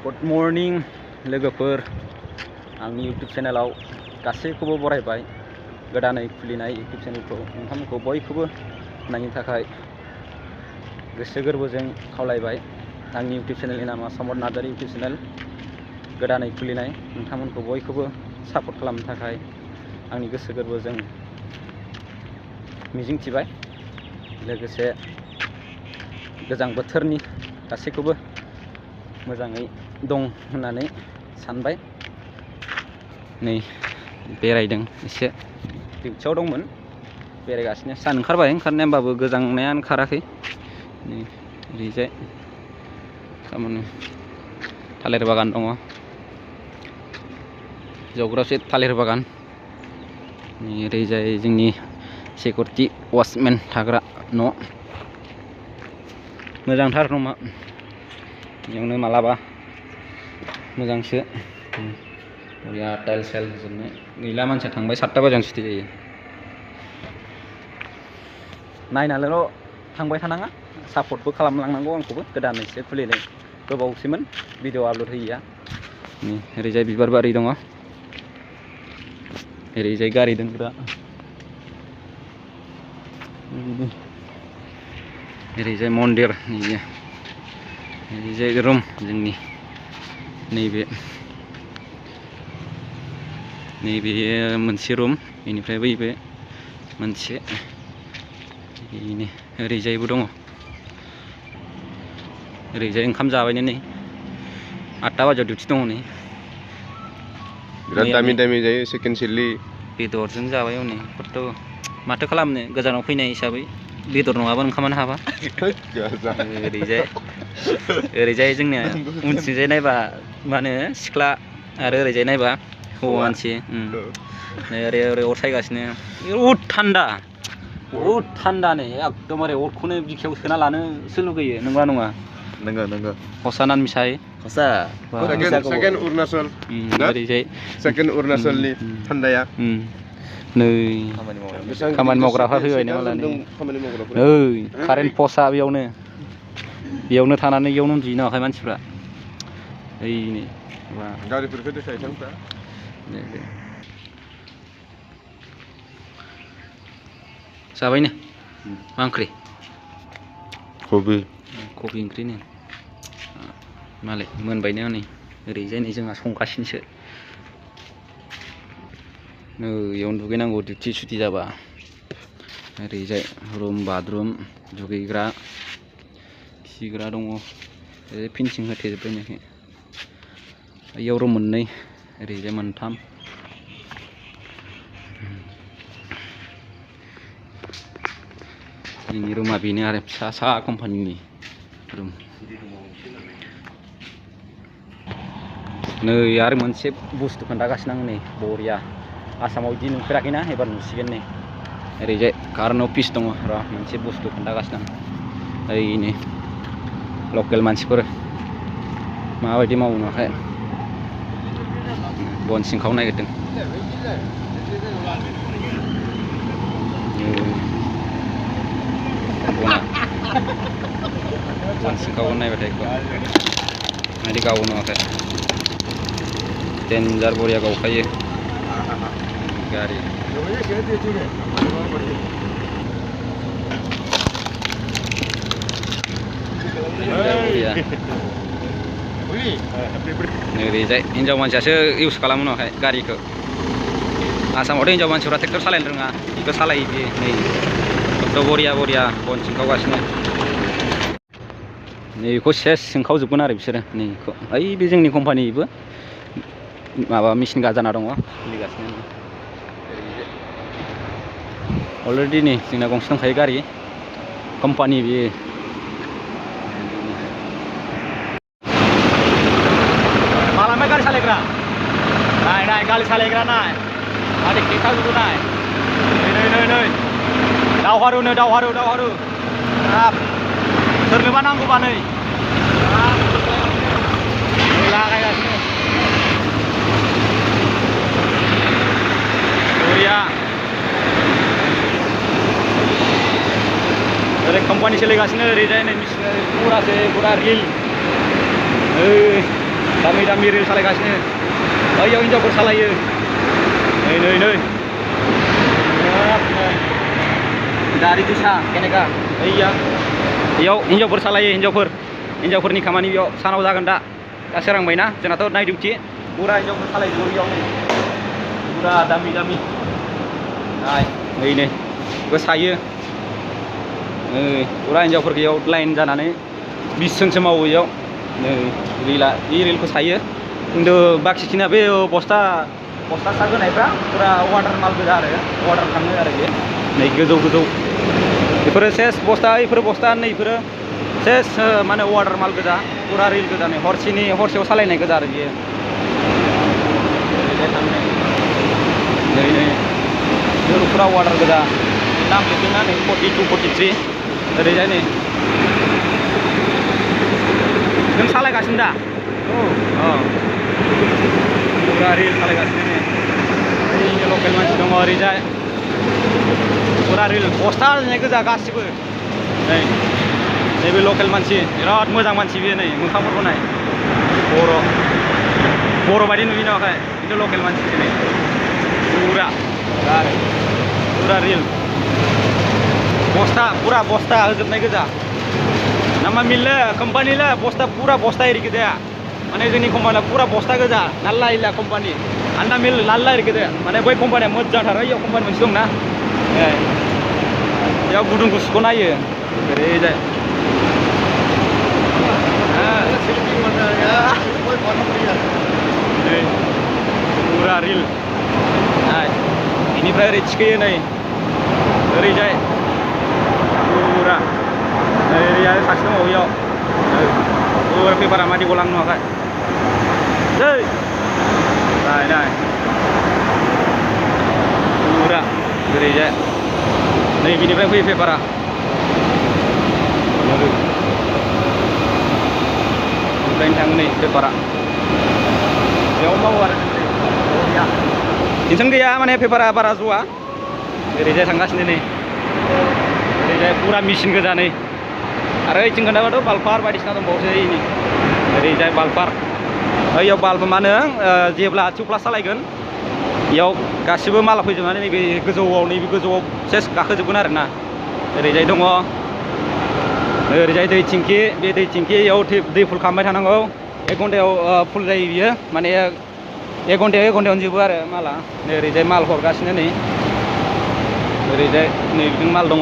Good morning लोगोफोर आंनि YouTube चेनेलाव गासैखौबो बरायबाय गोदानै खुलिनाय यूट्यूब चेनेलखौ नोंथांमोनखौ बयखौबो नायनो थाखाय गोसो गोरबोजों खावलायबाय। आंनि यूट्यूब चेनेलनि नामा समर नार्जारी यूट्यूब चेनेल गोदानै खुलिनाय नोंथांमोनखौ बयखौबो सापर्ट खालामनो थाखाय आंनि गोसो गोरबोजों मिजिंथिबाय। लोगोसे गोजां बोथोरनि गासैखौबो मोजाङै दं होननानै सानबाय। नै बेरायदों एसे डिउटियाव दंमोन बेरायगासिनो सान ओंखारबाय ओंखारनाया होमबाबो गोजांनाया ओंखाराखै। नै ओरैजाय खामानि थालिर बागान दङ जौग्रावसे थालिर बागान। नै ओरैजाय जोंनि सिकिउरिटि वाचमेन थाग्रा न' मोजांथार न'मा बेयावनो मालाबा मोजांसो बरिया टाइल साइल होजोबनाय गैला मानसिया थांबाय 7टा बाजियावनो सुथि जायो। नायनानैल' थांबाय थानाङा सापर्टबो खालामलांनांगौ आंखौबो गोदानैसो खुलिनाय गोबावसैमोन भिडिअ आपल'ड होयैया। नै ओरैजाय बिबार बारि दङ ओरैजाय गारि दोनग्रा ओरैजाय मन्दिर ओरैजाय रुम जोंनि नैबे मोनसे रुम बेनिफ्राय बैबे मोनसे बेनो ओरैजायबो दङ। ओरैजाय ओंखाम जाबायनो नै 8टा बाजियाव डिउटि दङ। नै बिराद दामि दामि जायो चिकेन चिल्ली बेदरजों जाबाय हनै खथ' माथो खालामनो गोजानाव फैनाय हिसाबै बेदर नङाबा ओंखामानो हाबा। ओरैजाय जोंनिया उनथिंजाय नायबा मा होनो सिख्ला आरो ओरैजाय नायबा हौवा मानसि ओरै अर सायगासिनो बहुद थान्दा नै एकदमबारे अरखौनो बिखायाव सोना लानोसो लुगैयो। नंगौना नङा? नंगौ हसानान मिसाय हसा सेकेन्ड अरुणाचल ओरैजाय सेकेन्ड अरुणाचलनि थान्दाया नै खामानि मावग्राफ्रा फैबाय ना मालाय नै कारेन्ट पस्टआ बेयावनो थानानै बेयावनो उन्दुयो नामाखाय मानसिफ्रा ओइ नै गारिफोरखौ देखायथांफ्रा जाबायनो मा ओंख्रि? कबि ओंख्रिनो मालाय मोनबायनो हनै ओरैजाय नै जोंहा संगासिनोसो। नै बेयावनो दुगैनांगौ डिउटि सुटि जाबा। ओरैजाय रुम बाथरुम दुगैग्रा खिग्रा दङ फिनिसिं होथेजोब्बाय नै बेयाव रुम मोननै ओरैजाय मोनथाम। जोंनि रुमा बेनो आरो फिसा कम्पानिनि रुम। नै आरो मोनसे बुस्थु खोन्थागासिनो आं नै बरिया आसामाव बिदि नुफेराखैना एबार नुसिगोन। नै ओरैजाय कारेन्ट अफिस दङ र' मोनसे बुस्थु खोन्थागासिनो आं ओइ नै लकेल मानसिफोर माबायदि मावो नुवाखै बन सिंखावनो नागिरदों। बन सिंखावनो नायबाथाय मादि गावो नुवाखै देन्जार बरिया गावखायो गारि। ओरैजाय हिनजाव मानसियासो इउस खालामो नुवाखै गारिखौ। आसामावथ' हिनजाव मानसिफ्रा ट्रेक्टर सालायनो रोङा बेखौ सालायो बियो। नै खथ' बरिया बन सिंखावगासिनो। नैबेखौ सेस सिंखावजोबगोन आरो बिसोरो नैखौ ओइ बे जोंनि कम्पानिबो माबा मेचिन गाजाना दङ सोलिगासिनो। अलरेडि नै जोंना गंसे दंखायो गारि कम्पानि बेयो। मालाय गारि सालायग्रा नाय गारि सालायग्रा नाय मादै खेंखाजोबो नाय नै दावहारु सोरनोबा नांगौबा नै लागायगासिनो बरिया ओरै कम्पानि सोलिगासिनो ओरैजाय नै मिसिन फुरा रिल दामि रिल सालायगासिनो बैयाव हिनजावफोर सालायो नै गारि गोसा केनेका बैया बेयाव हिनजावफोर सालायो हिनजावफोरनि खामानि बेयाव सानाव जागोन दा सोरांबायना जोंनाथ' नाइट डिउटि फुरा हिनजावफोर सालायजोबो बेयाव फुरा दामि नै बेबो सायो फुरा हिनजावफोर बेयाव लाइन जानानै 20 जनसो मावो बेयाव नै रिलखौ सायो खिन्थु बाखिखिनिया बे बस्ता सागोनायफ्रा फुरा वाटार माल गोजा आरो वाटार थाङो आरो बे नै गोजौ बेफोरो सेस बस्ता बेफोरो बस्ता नैफोरो सेस माने वाटार माल गोजा फुरा रिल गोजा नै हरसेयाव सालायनाय गोजा आरो बियो नै फुरा वाटार गोजा नाम लिरदोंना नै 42 43 ओरैजाय नै नों सालायगासिनो दा फुरा रिल सालायगासिनो नै लकेल मानसि दङ ओरैजाय फुरा रिल बस्ता होनाय गोजा गासिबो नैबे लकेल मानसि बिराद मोजां मानसि बेयो नै मोखांफोरखौ नाय बर' बायदि नुयो नामाखाय खिन्थु लकेल मानसि नै फुरा रिल पूरा बस्ता होजोबनाय गोजा nama मिलले कंपनीले बस्ता पूरा बस्ता इरिकिदे माने जोंनि कम्पानिया पूरा बस्ता गोजा नाल्ला इला कम्पानि आन्ना मिल नाल्ला इरिकिदे माने बै कम्पानिया मोजांथार इयाव कम्पानि मोनसे दंना बेयाव गुदुं गुसुखौ नायो ओरैजाय पूरा रिल बेनिफ्राय ओरै थिखोयो नै ओरैजाय पूरा ओरैजाय सासे दङ बेयाव पूरा पेपारा मादि गलांनो नुवाखै नाय पूरा ओरैजाय नै बिनिफ्राय फैयो पेपारा ओमफ्रायनो थाङो नै पेपारा बेयाव मावो आरो टेनसन गैया माने पेपारा बारा ज'आ ओरैजाय थांगासिनो नै ओरैजाय पूरा मेचिन गोजा नै आरो ओइथिं खोन्थाबाथ' बाल्पार बायदिसिना दंबावोसो ओरैजाय बाल्पार बैयाव बाल्ब मा होनो जेब्ला टिउबलास सालायगोन बेयाव गासिबो माला फैजोबनानै नैबे गोजौआव सेस गाखोजोबगोन आरोना ओरैजाय दङ ओरैजाय दै थिंखि बे दै थिंखियाव दै फुल खालामबाय थानांगौ 1 घन्टायाव फुल जायो बियो माने 1 घन्टायावनो जोबो आरो माला ओरैजाय माल हरगासिनो नै ओरैजाय नै बिदिनो माल दङ